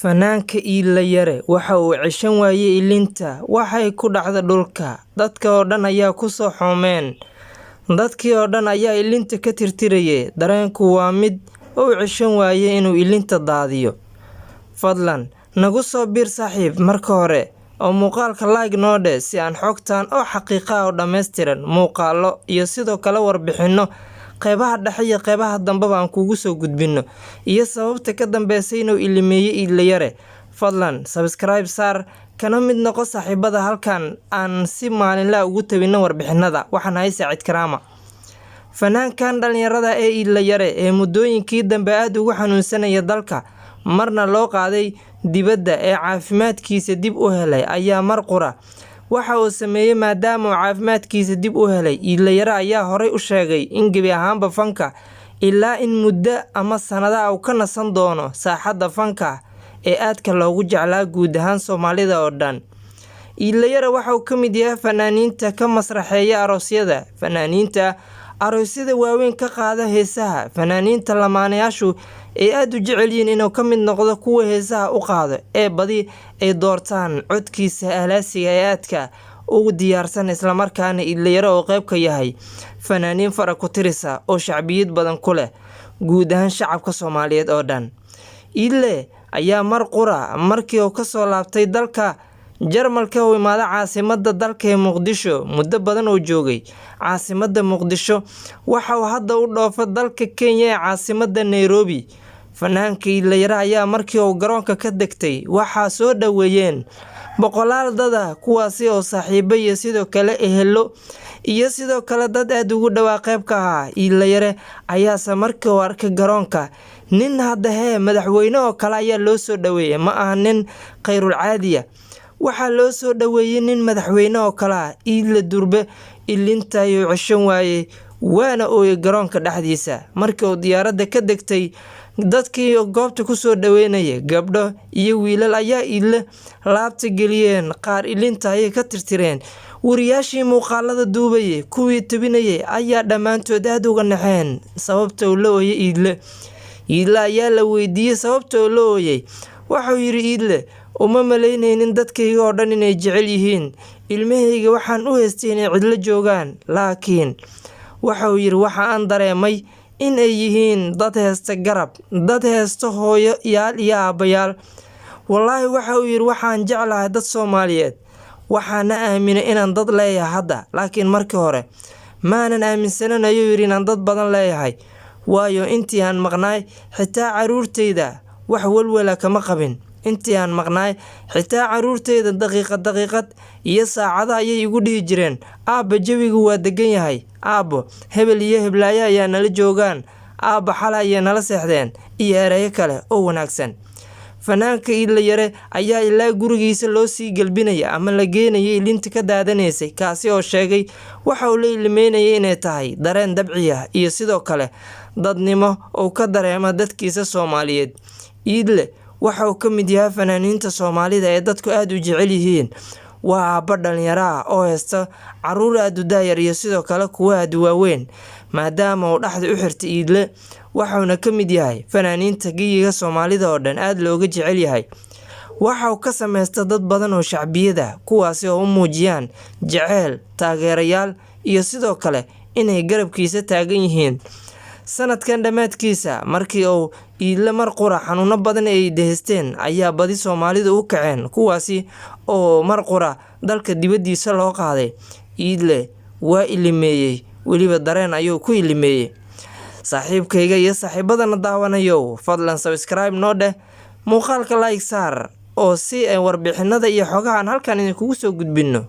Fanaanka Iila Yare waxa uu ceshan waayay illinta, waxay ku dhacday dhulka, dadka oo dhan ayaa ku soo xoomeen. Dadkii oo dhan ayaa illinta ka tirtirayay, dareenku waa mid uu ceshan waayay inuu illinta daadiyo. Fadlan nagu soo biir saaxiib marka hore oo muuqaalka like noo dheh si aan xogtan oo xaqiiqa ah oo dhammaystiran muuqaallo iyo sidoo kale warbixino qeybaha dhexe iyo qeybaha dambeba aan kugu soo gudbino iyo sababta ka dambeysay inuu ilimeeyey Iila Yare. Fadlan subscribe saar kana mid noqo saaxiibada halkan aan si maalinle ah ugu tabino warbixinada. Waxaan ahay Saacid Karaama. Fanaankan dhalinyarada ee Iila Yare ee muddooyinkii dambe aad ugu xanuunsanaya dalka marna loo qaaday dibadda ee caafimaadkiisa dib u helay ayaa mar qura waxa uu sameeyay maadaama uu caafimaadkiisa dib u helay. Iila Yare ayaa horay u sheegay in gebi ahaanba fanka ilaa in muddo ama sanado uu ka nasan doono saaxadda fanka ee aadka loogu jeclaa guud ahaan Soomaalida oo dhan. Iila Yare waxa uu ka mid yahay fanaaniinta ka masraxeeya aroosyada, fanaaniinta aroosyada waaweyn ka qaada heesaha, fanaaniinta lamaanayaashu ay aad u jecel yihiin inuu ka mid noqdo kuwa heesaha u qaado ee badi ay doortaan codkiisa aalaasiga ee aadka ugu diyaarsan, islamarkaana Iila Yare oo qayb ka yahay fanaaniin fara ku tirisa oo shacbiyad badan ku leh guud ahaan shacabka Soomaaliyeed oo dhan. Iile ayaa mar qura markii uu ka soo laabtay dalka Jarmalka uu imaaday caasimadda dalka ee Muqdisho, muddo badan oo joogay caasimadda Muqdisho, waxa uu hadda u dhoofay dalka Kenya ee caasimadda Nairobi. Fanaanka Iila Yare ayaa markii uu garoonka ka degtay waxaa soo dhaweeyeen boqolaal dad ah, kuwaasi oo saaxiibo iyo sidoo kale ehelo iyo sidoo kale dad aad ugu dhawaa qayb ka ahaa. Iila Yare ayaase markii uu arkay garoonka nin hadda hee madaxweyne oo kale ayaa loo soo dhaweeyay, ma aha nin khayrul caadiya. Waxaa loo soo dhaweeyay nin madaxweyne oo kale ah. Iila Durbe illinta ayuu ceshan waayay, waana ooyay garoonka dhexdiisa. Markii uu diyaaradda ka degtay, dadkii goobta ku soo dhaweynayay gabdho iyo wiilal ayaa Iila laabta geliyeen, qaar illinta ayay ka tirtireen. Wariyaashii muuqaalada duubayay, kuwii tebinayay ayaa dhammaantood aad uga naxeen sababta uu la ooyay Iile. Iile ayaa la weydiiyey sababta uu la ooyay. Wuxuu yidhi Iile, uma malaynaynin dadkayga oo dhan inay jecel yihiin. Ilmahayga waxaan u haystay inay cidlo joogaan, laakiin waxa uu yidhi waxa aan dareemay in ay yihiin dad heesta garab, dad heesta hooyoyaal iyo aabbayaal. Wallaahi waxa uu yidhi waxaan jeclahay dad Soomaaliyeed, waxaana aaminay inaan dad leeyahay hadda, laakiin markii hore maanan aaminsanan ayuu yidhi inaan dad badan leeyahay. Waayo intii aan maqnaay xitaa carruurtayda wax walwala kama qabin. Intii aan maqnaay xitaa carruurtayda daqiiqad daqiiqad iyo saacado ayay igu dhihi jireen, aabba jawigu waa degan yahay, aabbo hebel iyo heblaayo ayaa nala joogaan, aabba xalay ayay nala seexdeen iyo erayo kale oo wanaagsan. Fanaanka Iila Yare ayaa ilaa gurigiisa loo sii galbinaya ama la geenayay illinta ka daadanaysay, kaasi oo sheegay waxa uu la ilmeynayay inay tahay dareen dabci ah iyo sidoo kale dadnimo uu ka dareemo dadkiisa Soomaaliyeed. Iile waxa uu ka mid yahay fanaaniinta Soomaalida ee dadku aad u jecel yihiin. Waa aabba dhalinyaro ah oo haysta carruur aad u daayar iyo sidoo kale kuwa aad u waaweyn, maadaama uu dhexda u xirtay Iile, wuxuuna ka mid yahay fanaaniinta geyiga Soomaalida oo dhan aad looga jecel yahay. Waxa uu ka sameystay dad badan oo shacbiyada, kuwaasi oo u muujiyaan jacayl, taageerayaal iyo sidoo kale inay garabkiisa taagan yihiin. Sanadkan dhammaadkiisa markii uu Iile mar qura xanuuno badan ay dahaysteen ayaa badi Soomaalidu u kaceen, kuwaasi oo mar qura dalka dibaddiisa loo qaaday. Iile waa ilimeeyay, weliba dareen ayuu ku ilimeeyay. Saaxiibkayga iyo saaxiibadana daawanayow, fadlan subscribe noo dheh, muuqaalka like saar oo si ay warbixinada iyo xogahan halkan idinkugu soo gudbino